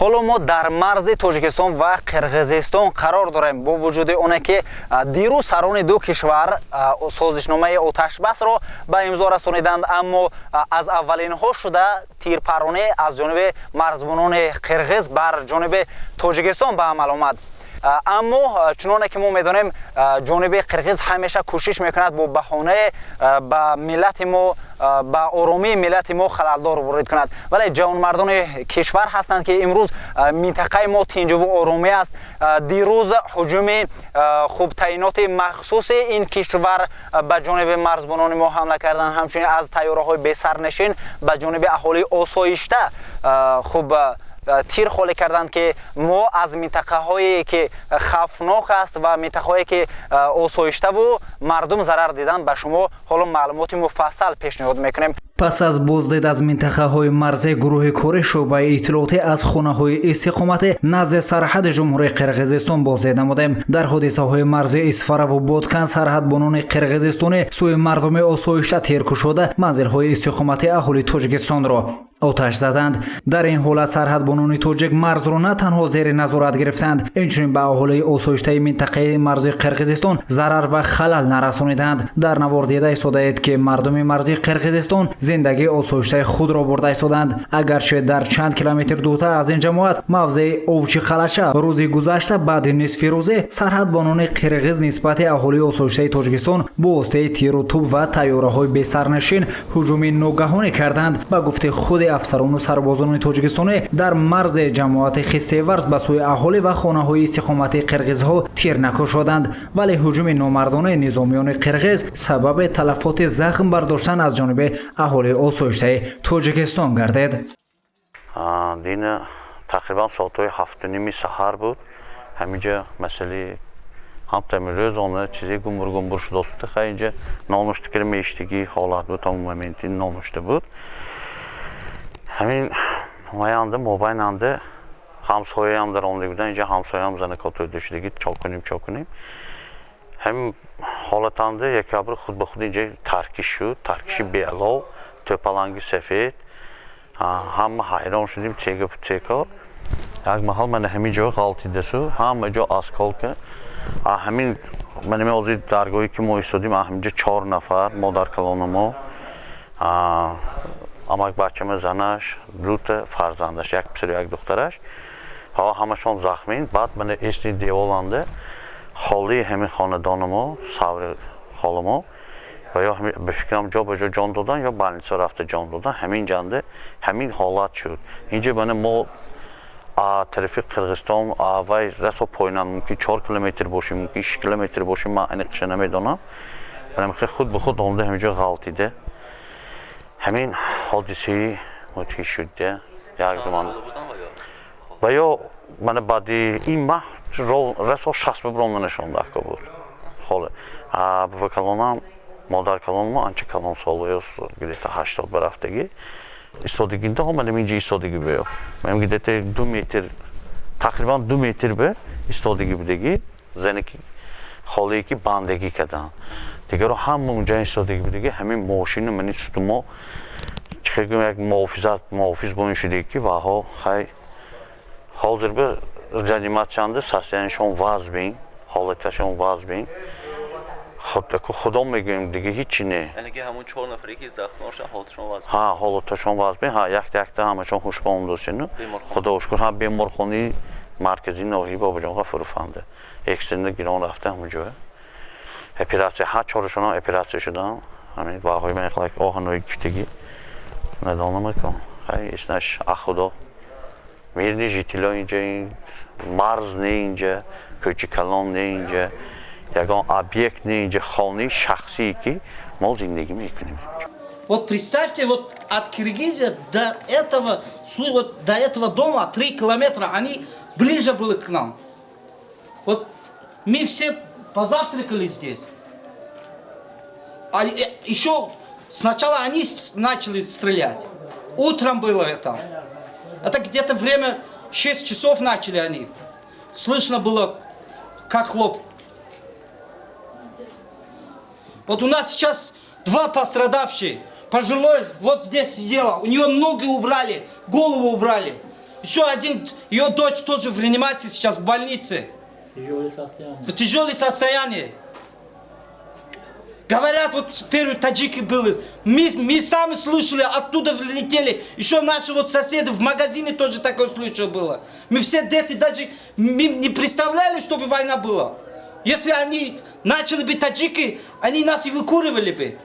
Ҳоло мо дар марзи Тоҷикистон ва Қирғизистон қарор дорем. Бо вуҷуди оне ки дирӯз сарони ду кишвар созишномаи оташбасро ба имзо расониданд, аммо аз аввалинҳо шуда тирпаронӣ аз ҷониби марзбонони қирғиз бар ҷониби Тоҷикистон ба амал омад. Аммо чуноне ки мо медонем, ҷониби қирғиз ҳамеша кӯшиш мекунад бо баҳонае ба миллати мо, ба оромии миллати мо халалдор ворид кунад, вале ҷавонмардони кишвар ҳастанд, ки имрӯз минтақаи мо тинҷуву оромӣ аст. Дирӯз ҳуҷуми хубтаъиноти махсуси ин кишвар ба ҷониби марзбонони мо ҳамла карданд, ҳамчунин аз тайёраҳои бесарнишин ба ҷониби аҳолии осоишта хуб тир холӣ карданд, ки мо аз минтақаҳое ки хавфнок аст ва минтақаҳое ки осоиштаву мардум зарар диданд, ба шумо ҳоло маълумоти муфассал пешниҳод мекунем. Пас аз боздид аз минтақаҳои марзӣ, гурӯҳи кори шӯъбаи иттилоотӣ аз хонаҳои истиқоматӣ назди сарҳади Ҷумҳурии Қирғизистон боздид намудем. Дар ҳодисаҳои марзи Исфараву Боткан сарҳадбонони қирғизистонӣ сӯи мардуми осоишта тир кушода, манзилҳои истиқоматии аҳолии Тоҷикистонро оташ заданд. Дар ин ҳолат сарҳадбонони тоҷик марзро на танҳо зери назорат гирифтанд, инчунин ба аҳолии осоиштаи минтақаи марзи Қирғизистон зарар ва халал нарасониданд. Дар навор дида истодаед, ки мардуми марзи Қирғизистон зиндагии осоиштаи худро бурда истоданд. Агарчи дар чанд километр дуртар аз ин ҷамоат, мавзеи Овчи Қалача, рӯзи гузашта баъди нисфи рӯзе сарҳадбонони қирғиз нисбати аҳолии осоиштаи Тоҷикистон бо воситаи тиру тӯб ва тайёраҳои бесарнишин ҳуҷуми ногаҳонӣ карданд. Ба гуфти худи афсарону сарбозони тоҷикистонӣ, дар марзи ҷамоати Хистеварз ба сӯи аҳолӣ ва хонаҳои истиқоматии қирғизҳо тир накушоданд, вале ҳуҷуми номардонаи низомиёни қирғиз сабаби талафоти захм бардоштан аз ҷониби аҳолии осоиштаи Тоҷикистон гардид. Дина тақрибан соатҳои 7:30 саҳар буд. Ҳаминҷа масъалаи ҳамтами рӯзона чизе гумбур-гумбур шудааст. Хай, инҷа нонушта кира меиштагӣ ҳолат буд, он моменти нонушта буд. Ҳамин ваянда мобайнанда ҳамсояам дар омада будан. Инҷа ҳамсояам занако тӯйда шудагӣ, чо кунем, чо кунем. Ҳамин ҳолатанда якябр худ ба худ инҷа таркиш шуд, таркиши беалов, тӯпаланги сафед. Ҳама ҳайрон шудем, чега чекор. Як маҳал мана ҳамин ҷо ғалтидасу, ҳама ҷо осколка. Ҳамин мана ҳозир даргоҳе ки мо истодем, ҳаминҷа чор нафар: модаркалонамо, амак бачама, занаш, дута фарзандаш, як писару як духтараш, ҳамашон захмин. Баъд мана эсни деволанда холии ҳамин хонадонамо, саври холамо, ва ё ба фикрам, ҷо ба ҷо ҷон додан ё больница рафта ҷон додан. Ҳамин ҷанда ҳамин ҳолат шуд. Инҷа мана мо тарафи Қирғизистон вай расо поинанд, мумкин 4 километр бошем, мумкин 6 километр бошем, ман аниқша намедонам. Худ ба худ омада ҳаминҷо ғалтида, ҳамин ҳодисаи мудҳиш шуд. Як замон ва ё мана баъди ин маҳ расо 60 биброн нанашонда ака буд. Холе бувакалонам, модаркалонмо анча калонсол, где-то 80 барафтагӣ истодагинда омадам. Инҷа истодагӣ беё ман где-то 2 метр, тақрибан 2 метр бе истодагӣ будагӣ. Зане ки холие ки бандагӣ карданд, дигаро ҳама унҷа истодагӣ будагӣ. Ҳамин мошину мани сутумо чихел гӯям, як муҳофизат, муҳофиз бо ин шудагӣ, ки ваҳо хай ҳозир ба реаниматсиянда состояниешон вазбин, ҳолаташон вазбин. Худо мегӯем, дига ҳичи не. Яъне ки ҳамон чор нафаре ки захмдор шуданд, ҳолаташон вазбин? Ҳа, ҳолаташон вазбин. Ҳа, якта якта ҳамашон ҳушба омдосину, худо шукр. Ҳа, беморхонаи марказии ноҳияи Бобоҷон Ғафурованда экстренно гирон рафта, ҳамонҷо оператсия, ҳар чорашон оператсия шуданд. Ҳамин ваҳои ман оҳанои гифтагӣ надонам кон. Хай, иснаш ахудо, мирный житело. Инҷа марз не, инҷа кӯчи калон не, инҷа ягон объект не, инҷа хонаи шахсие ки мо зиндагӣ мекунем. Вот представьте, вот от Киргизии вот до этого дома 3 километра, они ближе были к нам. Вот мы все позавтракали здесь. А еще сначала они начали стрелять. Утром было это. Это где-то время 6 часов начали они. Слышно было, как хлоп. Вот у нас сейчас два пострадавшие. Пожилой вот здесь сидела, у нее ноги убрали, голову убрали. Еще один, ее дочь тоже в реанимации сейчас, в больнице. В тяжелом состоянии. Говорят, вот первые таджики были. Мы сами слышали, оттуда влетели. Еще наши вот соседи в магазине тоже такой случай было. Мы все дети даже мы не представляли, чтобы война была. Если они начали бы таджики, они нас и выкуривали бы.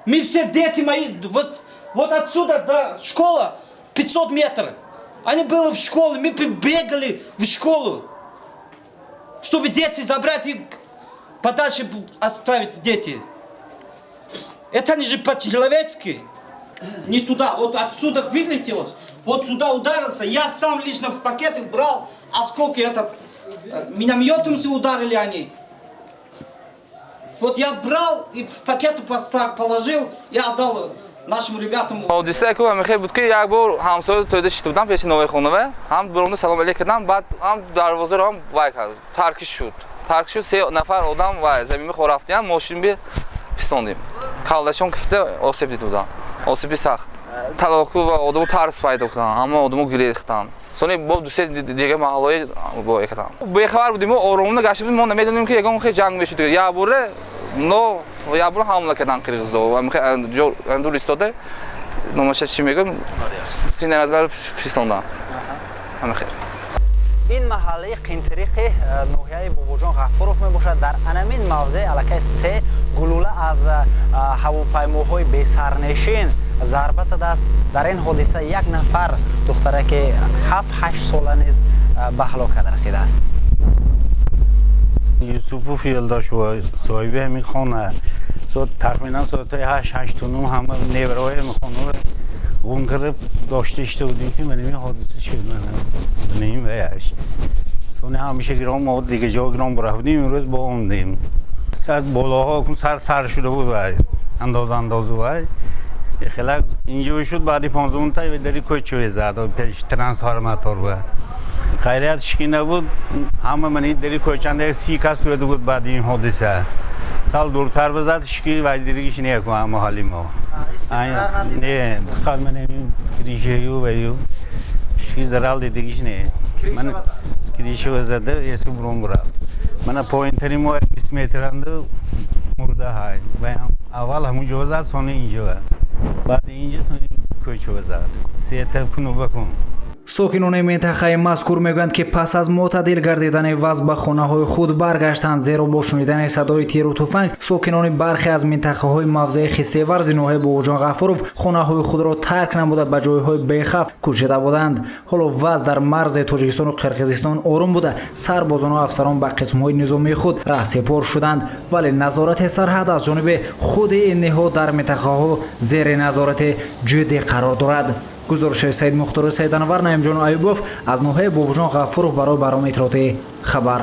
Мы все дети мои, вот отсюда до школы 500 метров. Они были в школе, мы бегали в школу, чтобы дети забрать и подальше оставить дети. Это не же по-человечески. Не туда, вот отсюда вылетело, вот сюда ударился. Я сам лично в пакеты брал осколки этот, минометом все ударили они. Вот я брал и в пакеты положил и отдал нашим ребятам. Ҳодиса ку ҳамихел буд, ки як бор ҳамсоя тӯйда шита будам пеши новои хонава, ҳам биромда салом алейк кардам, баъд ҳам дарвозаро ҳам вай кард, таркиш шуд, таркиш шуд, се нафар одам вай замин хорафтиян, мошин би фистондим, каллашон кифта осеб дида буданд, осеби сахт, талоку ва одамо тарс пайдо карданд, ҳама одамо гирехтанд. Сони бо дусе дига маҳаллаҳои бо карданд. Бехабар будем, мо оромона гашта будем, мо намедонем, ки ягон хел ҷанг мешуд. Як но як бора ҳамла карданд қирғизо, дур истода, номаша чӣ мегӯям, снарядро фистонданд, ҳама хел. Ин маҳаллаи Қинтириқи ноҳияи Бобоҷон Ғафуров мебошад. Дар анамин мавзеъ аллакай се гулӯла аз ҳавопаймоҳои бесарнишин зарба задааст. Дар ин ҳодиса як нафар духтараки 7-8 сола низ ба ҳалокат расидааст. Юсупов Елдош, соҳиби ҳамин хона, тахминан соатҳои 8, 8:30 ҳама невраҳои ҳамин хона ғун карда дошта ишта будем, ки манами ҳодиса шуд, манами ваяш. Сони ҳамеша гиром мо дига ҷо гиром бурафтем, имрӯз бо омдем. Сар болоҳо сар сар шуда буд, вай андоз андозу вай хелак инҷо шуд. Баъди 15 та дари кӯча зад, пеш трансформатор ба хайрият шики набуд. Ҳама мани дари кӯчанда 30 кас туяда буд. Баъди ин ҳодиса сал дуртар бизад, шики вай зиригиш неку ҳама ҳоли мо не, фақат ман кришаю ваю шики зарал дидигиш не. Ман криша зада есу бурон бурав. Мана поинтари мо 20 метранду мурда ҳай. Аввал ҳамун ҷо зад, сони инҷо, баъди инҷо сони кӯча зад, сета куну бакун. Сокинони минтақаи мазкур мегӯянд, ки пас аз мӯътадил гардидани вазъ ба хонаҳои худ баргаштанд, зеро бо шунидани садои тиру туфанг сокинони бархе аз минтақаҳои мавзеи Хистеварзи ноҳияи Бобоҷон Ғафуров хонаҳои худро тарк намуда, ба ҷойҳои бехавф кӯчида буданд. Ҳоло вазъ дар марзи Тоҷикистону Қирғизистон ором буда, сарбозону афсарон ба қисмҳои низомии худ раҳсепор шуданд, вале назорати сарҳад аз ҷониби худи ин ниҳод дар минтақаҳо зери назорати ҷиддӣ қарор дорад. Гузориши Саид Мухтори Саиданавар, Наимҷон Аюбов аз ноҳияи Бобоҷон Ғафуров барои барномаи иттилоотии «Хабар».